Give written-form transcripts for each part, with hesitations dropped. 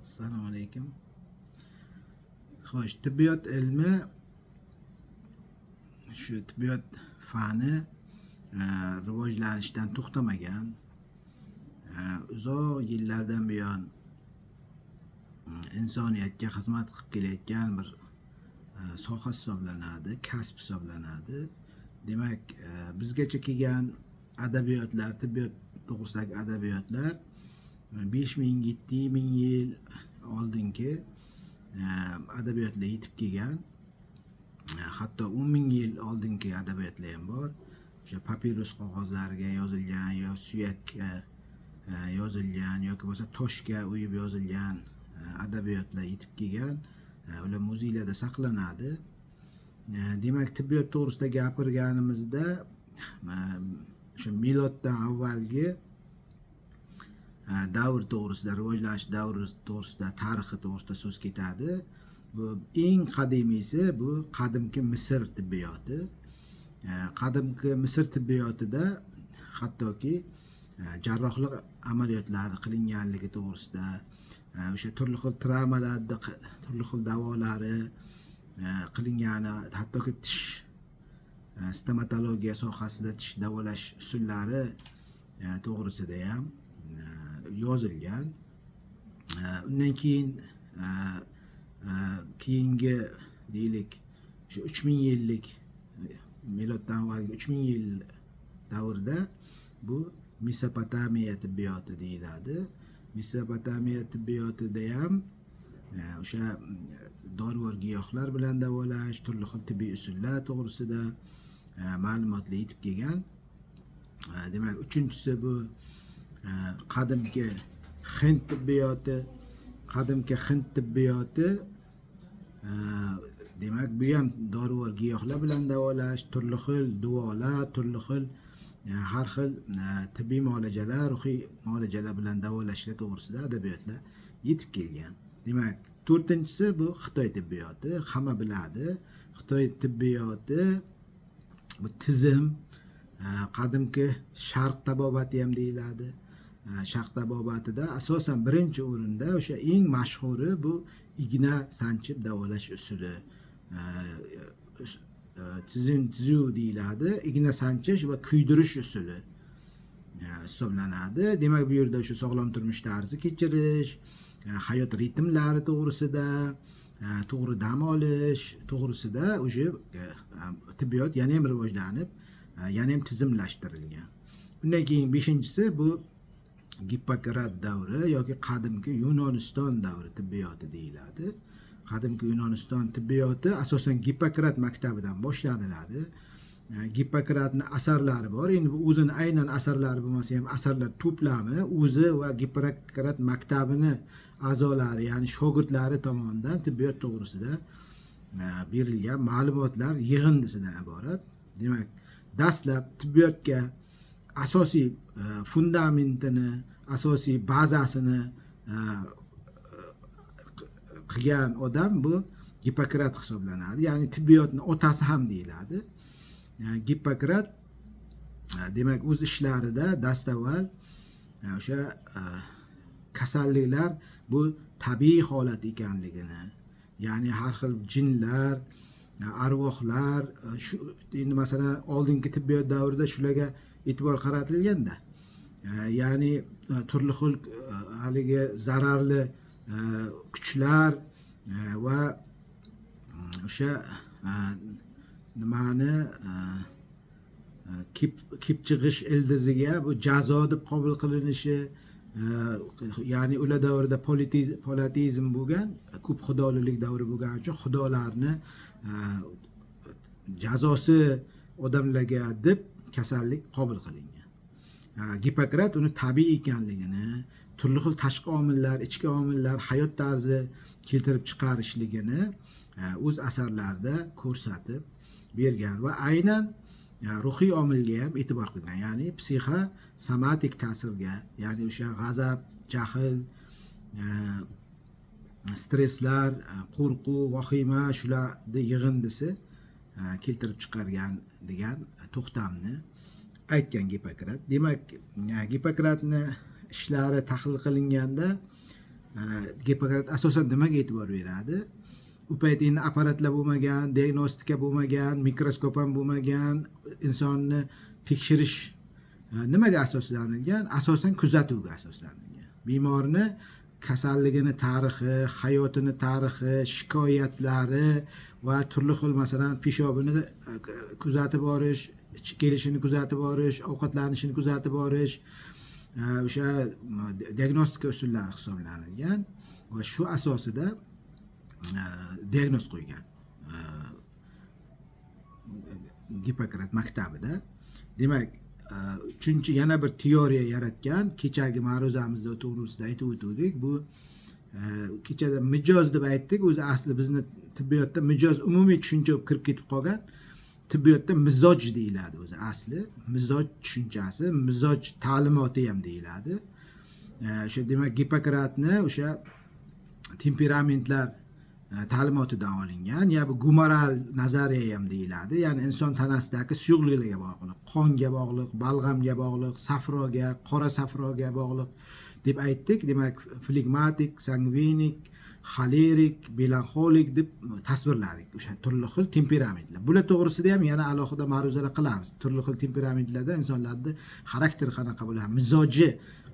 Assalomu alaykum. Xo'sh, tibbiyot ilmi, shu tibbiyot fani rivojlanishdan to'xtamagan. Uzoq yillardan buyon insoniyatga xizmat qilib kelayotgan bir soha hisoblanadi, kasb hisoblanadi. Demak, bizgacha kelgan adabiyotlar, tibbiyot to'g'risidagi adabiyotlar 5000, 7000 yil oldingi adabiyotlar yetib kelgan. Hatto 10 000 yil oldingi adabiyotlar ham bor. O'sha papirus qog'ozlariga yozilgan yo suyakka yozilgan yoki bo'lmasa toshga o'yib yozilgan adabiyotlar yetib kelgan. Ular muzeylarda saqlanadi. Demak, tibbiyot to'g'risida gapirganimizda o'sha miloddan avvalgi davr to'g'risida, rivojlanish davri to'g'risida, tarixi to'g'risida so'z ketadi. Bu eng qadimiysi, bu qadimgi Misr tibbiyoti. Qadimgi Misr tibbiyotida hattoki jarrohlik amaliyotlari qilinganligi to'g'risida, o'sha turli xil travmalarni turli xil davolari qilingani, hattoki tish, stomatologiya sohasida tish davolash usullari to'g'risida ham yozilgan. Undan keyin keyingi, deylik, shu 3000 yillik, miloddan avvalgi 3000 yil davrda bu Mesopotamiya tibbiyoti deyiladi. Mesopotamiya tibbiyotida ham o'sha dorivor giyohlar bilan davolash, turli xil tibbiy usullar to'g'risida ma'lumotlar yetib kelgan. Demak, uchinchisi bu qadimgi Hind tibbiyoti. Qadimgi Hind tibbiyoti, demak, bu ham dorivor giyohlar bilan davolash, turli xil duolar, turli xil, har xil tibbiy muolajalar, ruhiy muolajalar bilan davolashlar to'g'risida adabiyotlar yetib kelgan. Demak, to'rtinchisi bu Xitoy tibbiyoti. Hamma biladi, Xitoy tibbiyoti bu tizim, qadimgi sharq tabobati ham deyiladi. Sharq tabobatida asosan birinchi o'rinda o'sha eng mashhuri bu igna sanchib davolash usuli, tzu deyiladi, igna sanchish va kuydirish usuli hisoblanadi. Demak, bu yerda o'sha sog'lom turmush tarzi kechirish, hayot ritmlari to'g'risida, to'g'ri dam olish to'g'risida уже tibbiyot yana ham rivojlanib, yana ham tizimlashtirilgan. Undan keyin beshinchisi bu Gippokrat davri yoki qadimgi Yunoniston davri tibbiyoti deyiladi. Qadimgi Yunoniston tibbiyoti asosan Gippokrat maktabidan boshlaniladi. Gippokratni asarlari bor. Endi bu o'zini aynan asarlari bo'lmasa ham, asarlar to'plami, o'zi va Gippokrat maktabini a'zolari, ya'ni shogirdlari tomonidan tibbiyot to'g'risida berilgan ma'lumotlar yig'indisidan iborat. Demak, dastlab tibbiyotga asosiy fundamentini, asosiy bazasini qilgan odam bu Gippokrat hisoblanadi, ya'ni tibbiyotni otasi ham deyiladi. Gippokrat, demak, o'z ishlarida dastavval o'sha kasalliklar bu tabiiy holat ekanligini, ya'ni har xil jinlar, arvohlar, shu endi, masalan, oldingi tibbiyot davrida shularga e'tibor qaratilganda, ya'ni turli xil haligi zararli kuchlar va o'sha nimani kep chig'ish ildiziga bu jazo deb qabul qilinishi, ya'ni ular davrida politeizm bo'lgan, ko'p xudolilik davri bo'lgani uchun xudolarni jazosi odamlarga deb kasallik qabul qilingan. Gippokrat uni tabiiy ekanligini, turli xil tashqi omillar, ichki omillar, hayot tarzi keltirib chiqarishligini o'z asarlarida ko'rsatib bergan va aynan ruhiy omilga ham e'tibor qilgan, ya'ni psixosomatik ta'sirga, ya'ni o'sha g'azab, jahl, stresslar, qo'rquv, vahima, shularni yig'indisi keltirib chiqargan degan to'xtamni aytgan Gippokrat. Demak, Gippokratni ishlari tahlil qilinganda Gippokrat asosan nimaga e'tibor beradi? U payt endi apparatlar bo'lmagan, diagnostika bo'lmagan, mikroskop ham bo'lmagan. Insonni tekshirish nimaga asoslanilgan? Asosan kuzatuvga asoslanilgan. Bemorni kasalligini tarixi, hayotini tarixi, shikoyatlari va turli xil, masalan, peshobini kuzatib borish, kelishini kuzatib borish, ovqatlanishini kuzatib borish, o'sha diagnostika usullari hisoblanilgan va shu asosida diagnoz qo'ygan Gippokrat maktabida. Demak, uchinchi yana bir teoriya yaratgan. Kechagi ma'ruzamizda to'g'risida aytib o'tgandik. Bu kechada mijoz deb aytdik. O'zi asli bizni tibbiyotda mijoz umumiy tushuncha bo'lib kirib ketib qolgan. Tibbiyotda mizoj deyiladi. O'zi asli mizoj tushunchasi, mizoj ta'limoti ham deyiladi. O'sha, demak, Gippokratni o'sha temperamentlar ta'limotidan olingan. Ya bu gumoral nazariya ham deyiladi, ya'ni inson tanasidagi suyuqliklarga bog'liq, qonga bog'liq, balg'amga bog'liq, safroga, qora safroga bog'liq deb aytdik. Demak, flegmatik, sangvinik, xolerik, melanxolik deb tasvirladik o'sha turli xil temperamentlar. Bular to'g'risida ham yana alohida ma'ruzalar qilamiz. Turli xil temperamentlarda insonlarni xarakteri qanaqa bo'ladi, mizoji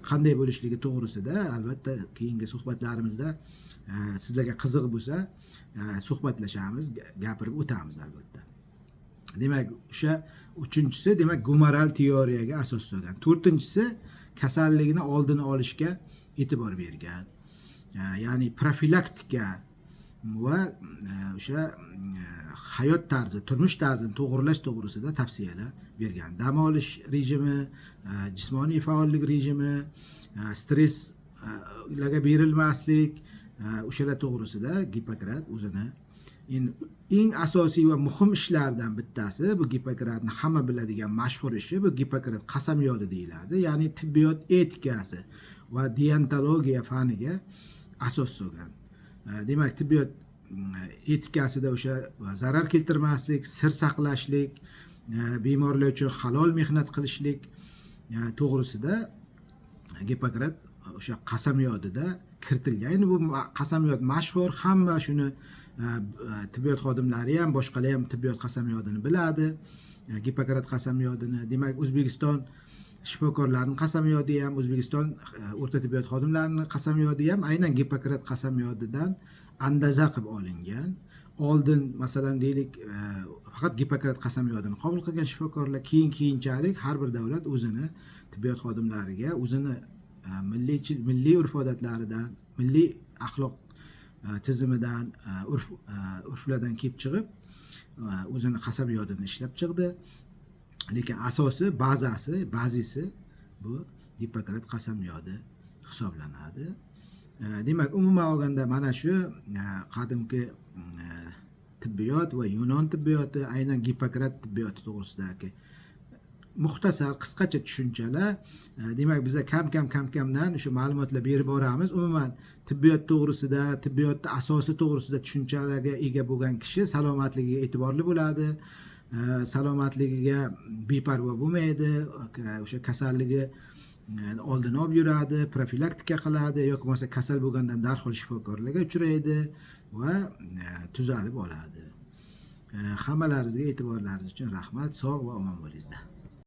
qanday bo'lishligi to'g'risida albatta keyingi suhbatlarimizda, sizlarga qiziq bo'lsa, suhbatlashamiz, gapirib o'tamiz albatta. Demak, o'sha uchinchisi, demak, gumoral teoriyaga asos solgan. To'rtinchisi, kasallikni oldini olishga e'tibor bergan. Ya'ni profilaktika va o'sha hayot tarzi, turmush tarzini to'g'irlash to'g'risida tavsiyalar bergan. Dam olish rejimi, jismoniy faollik rejimi, stresslarga berilmaslik, o'shalar to'g'risida Gippokrat o'zini endi eng asosiy va muhim ishlaridan bittasi, bu Gippokratni hamma biladigan mashhur ishi, bu Gippokrat qasamyodi deyiladi, ya'ni tibbiyot etikasi va deontologiya faniga asos solgan. Demak, tibbiyot etikasida o'sha zarar keltirmaslik, sir saqlashlik, bemorlar uchun halol mehnat qilishlik to'g'risida Gippokrat o'sha qasamyodida kiritilgan. Endi bu qasamyod mashhur, hamma shuni, tibbiyot xodimlari ham, boshqalar ham tibbiyot qasamyodini biladi, Gippokrat qasamyodini. Demak, O'zbekiston shifokorlarini qasamyodi ham, O'zbekiston o'rta tibbiyot xodimlarini qasamyodi ham aynan Gippokrat qasamyodidan andaza qilib olingan. Oldin, masalan, deylik, faqat Gippokrat qasamyodini qabul qilgan shifokorlar, keyin keyinchalik har bir davlat o'zini tibbiyot xodimlariga o'zini milliy urf odatlaridan, milliy axloq tizimidan, urflardan kelib chiqib, o'zini qasamyodini ishlab chiqdi. Lekin asosi, bazasi, bazisi bu Gippokrat qasamyodi hisoblanadi. Demak, umuman olganda, mana shu qadimgi tibbiyot va yunon tibbiyoti, aynan Gippokrat tibbiyoti to'g'risidagi muxtasar, qisqacha tushunchalar. Demak, biza kam kam kam kamdan o'sha ma'lumotlar berib boramiz. Umuman, tibbiyot to'g'risida, tibbiyotni asosi to'g'risida tushunchalarga ega bo'lgan kishi salomatligiga e'tiborli bo'ladi, salomatligiga beparvo bo'lmaydi, o'sha kasalligi oldini olib yuradi, profilaktika qiladi yoki bo'lmasa kasal bo'lgandan darhol shifokorlarga uchraydi va tuzalib oladi. Hammalaringizga e'tiborlaringiz uchun rahmat. Sog' va omon bo'lingizlar.